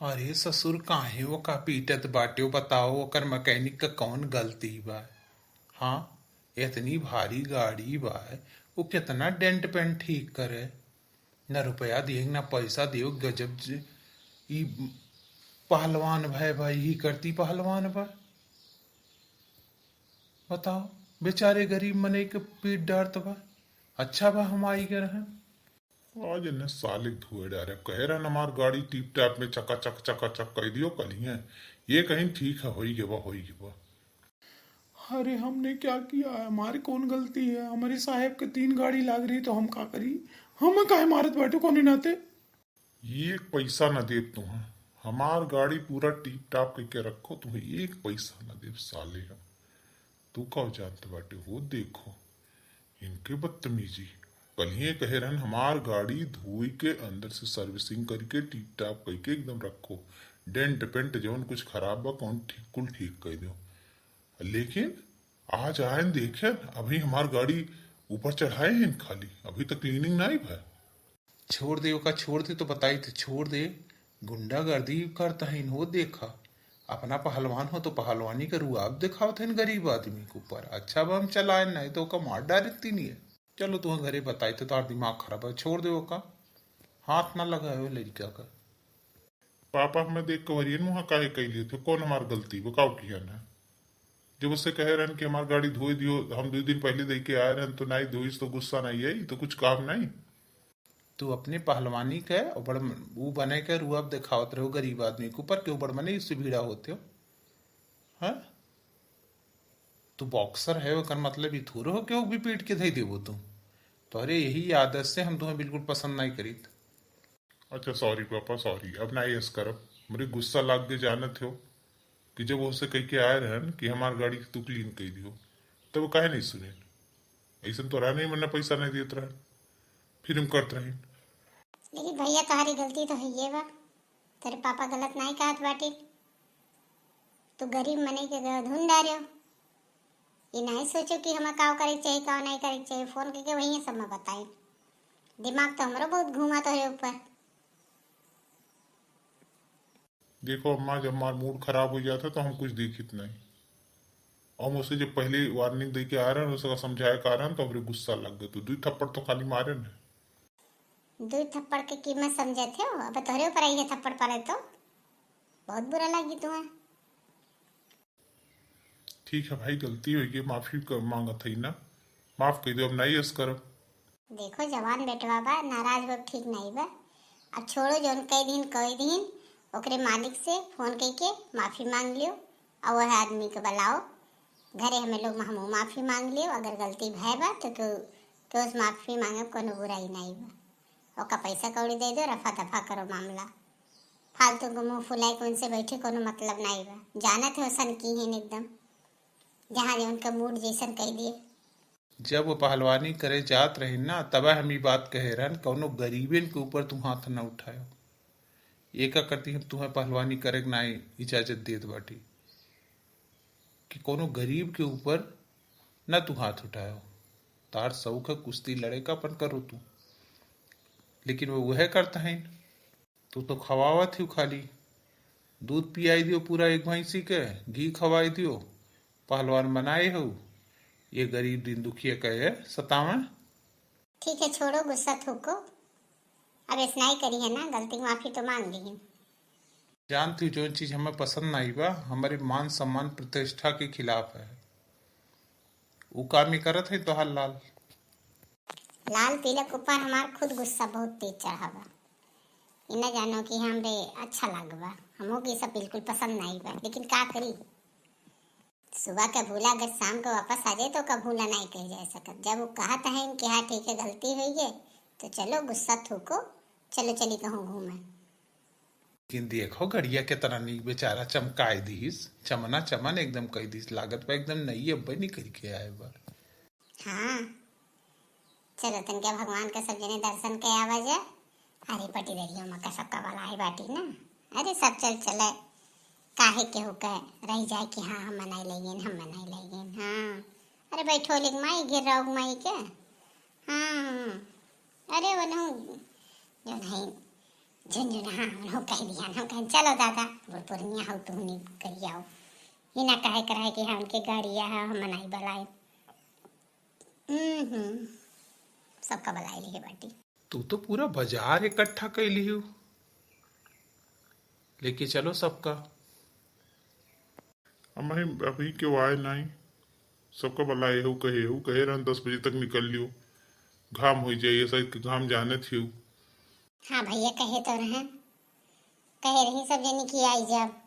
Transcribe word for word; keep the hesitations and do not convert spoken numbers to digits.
अरे ससुर, काहे ओका पीटत बाट्यो? बताओ, ओकर मैकेनिक क कौन गलती बा? हाँ, इतनी भारी गाड़ी बा, वो कितना डेंट पेंट ठीक करे? ना रुपया दिए, ना पैसा दियो। गजब ज-, ई पहलवान भय भाई, ही करती पहलवान बा। बताओ, बेचारे गरीब मनई के पीट डारत बा। अच्छा बा हम आई गए हैं। आज इन्हें साले धोए डारे। कहे रहन हमार गाड़ी टिप टाप में चकाचक चकाचक कह दियो कलिए। ये कहीं ठीक है, होई गेबा, होई गेबा। अरे हमने क्या किया है? हमारी कौन गलती है? हमारे साहेब के तीन गाड़ी लाग रही तो हम का करी? हम काहे मारत बाटे कोने नाते? एक पैसा न देब तुहें। हमार गाड़ी पूरा टिप टाप करके रखो, तुहें एक पैसा न देब साले हम। तू का जानत बाटे हो? देखो इनके बदतमीजी। कलिए कहे रहन हमार गाड़ी धोई के अंदर से सर्विसिंग करके टिप टाप करके एकदम रखो, डेंट पेंट जौन कुछ खराब बा कौन ठीक, कुल ठीक कर दो। लेकिन आज आयन देखे, अभी हमार गाड़ी ऊपर चढ़ाए हैं खाली, अभी तक क्लीनिंग नहीं भा। छोड़ दे ओका, छोड़ दे तो बताई थे, छोड़ दे। गुंडागर्दी करत हइन हो, देखा, अपना पहलवान हो तो पहलवानी का रुआब दिखावत हइन गरीब आदमी के ऊपर। अच्छा बा हम चलाए, नहीं तो ओका मार डारे तीनिए। चलो तुहा घरे बताई थे, तोहार दिमाग खराब है, छोड़ दे ओका, हाथ ना लगाए हो लड़का का। पापा हमें देख के वरियन मुहा काहे कह लिए थे, कौन हमार गलती बताओ किया ना? जब उससे कहे रहन कि हमार गाड़ी धोई दियो, हम दो दिन पहले दे के आए रहन तो नहीं धोइस तो गुस्सा नहीं आई तो कुछ काम नहीं। तू अपने पहलवानी के और बड़ ऊ बने के रुआब दिखावत रहो गरीब आदमी के ऊपर, क्यों बड़ मने इससे भीड़ा होते हो? हाँ, तू बॉक्सर है, ओकर मतलब ई थोड़े हो कि वो भी पीट के धई देबो तू। तोहरे यही आदत से हम तुम्हें बिल्कुल पसंद नहीं करीत। अच्छा सॉरी पापा, सॉरी, अब ना यस करब। हमरे गुस्सा लाग के जानत हो कि जब ओसे कह के आए रहन कि हमार गाड़ी के तू क्लीन कर दियो, तब काहे नहीं सुने? ऐसन तो रहने ही मन्ना पैसा नहीं देत रहन, फिर हम करत रही। लेकिन भैया तोहरी गलती तो है ये बा, तेरे पापा गलत नहीं कहत बाटे। तू गरीब मनई के ग-, धुन डार्यो। ये नहीं सोचो कि हमें काव करे के चाहिए, काव नहीं करे के चाहिए। फोन करके वहीं सब में बताई। दिमाग तो हमरो बहुत घूमा तोहरे ऊपर। देखो अम्मा, जब हमार मूड खराब हो जाता तो हम कुछ देखित नहीं। हम उसे जब पहले वार्निंग दे के आ रहे हैं, उसका समझाए के आ रहे हैं, तो हमरे गुस्सा लग गए, तो दो थप्पड़ तो खाली मारे ना। दो थप्पड़ के कीमत समझत हो? अब तोहरे ऊपर आई है थप्पड़ पड़े तो बहुत बुरा लगी तुम्हें। ठीक है भाई, गलती हो गई, माफी क-, मांगत है ना, माफ कर दो, अब नहीं ऐस करब। देखो जवान बेटवा बा, नाराज बा, ठीक नहीं बा। अब छोड़ो, जौन कह दीन कह दीन, ओकरे मालिक से फोन करके माफी मांग लियो और वह आदमी के बुलाओ घरे, हमें लोग हमहू माफी मांग लियो। अगर गलती भय बा तो केहू, केहू से माफी मांगे कोनो बुराई नहीं बा। ओका पैसा कौड़ी दे दो, रफा दफा करो मामला। फालतू के मुंह फुलाए के उनसे बैठे कोनो मतलब नहीं बा। जानत हो सन की हैं एकदम, जहाँ जौन के मूड जैसन कह दिए। जब वो पहलवानी करे जात रही ना, तब हम ई बात कहे रहन, कौनो गरीबन के ऊपर तू हाथ न उठायो। एका करती हम तुम्हें पहलवानी करे के ना इजाजत देत बाटी कि कौनो गरीब के ऊपर ना तू हाथ उठायो। तार शौक है कुश्ती लड़े का, अपन करो तू, लेकिन वो वह करता है। तू तो खवावत ही खाली, दूध पियाई दियो पूरा एक भैंसी के, घी खवाई दियो, पहलवान बनाए हो, ये गरीब दिन दुखिया के सतावे। ठीक है, छोड़ो गुस्सा थूको, अब ऐसा नहीं करी है ना, गलती की माफी तो मांग ली है। जानती हो, जौन चीज हमें पसंद नहीं बा, हमारे मान सम्मान प्रतिष्ठा के खिलाफ है। उ काम ही करत है तोहार लाल। लाल तिलक ऊपर हमार खुद गुस्सा बहुत तेज चढ़ा बा। ई न जानो कि हमरे अच्छा लाग बा, हमहू के ई सब बिल्कुल पसंद नहीं बा, लेकिन का करी? सुबह के भूला अगर शाम के वापस आ जाए तो ओका भूला नहीं कह जा सकत। जब वो कहत हैं कि हाँ ठीक है गलती हुई है, तो चलो गुस्सा थूको, चलो चली कहूँ घूमे। लेकिन देखो गड़िया कितना नीक बेचारा चमकाए दीस, चमना चमन एकदम कह दीस, लागत बा एकदम नई अब्बे निकल के आए बा। हाँ, चलो तनके भगवान के सब जने दर्शन के आवा जा। अरे पटीदरिया में का सबका वाला आई बाटी ना। अरे सब चल चले, काहे केहू के रह जाए कि हाँ हम मनाई लेगेन, हम मनाई लेगेन। हाँ, अरे बैठो लिख माई, घेर रहो माई के। हाँ, हाँ। अरे वो नहीं, जो नहीं झुनझुन, हाँ, उन्हों कह दिया, हम कहें, "चलो दादा, बूढ़ पुरनिया हो, तू नहीं करियाओ।" ये ना कहे कराए कि हाँ, उनके गाड़िया है, हम मनाई बलाए। हम्म, सबका बलाई लिहे बाटी। तू तो पूरा बाजार इकट्ठा कैली हो, लेके चलो सबका। अम्मा, अभी केहू आए नाई, सबका बलाए हो, कहे हो, कहे रहन दस बजे तक निकल लियो, घाम हो जाइए, शायद के घाम जानत ही हो। हाँ भैया, कहे तो रहे, कहे रही सब जनी की आई जाब,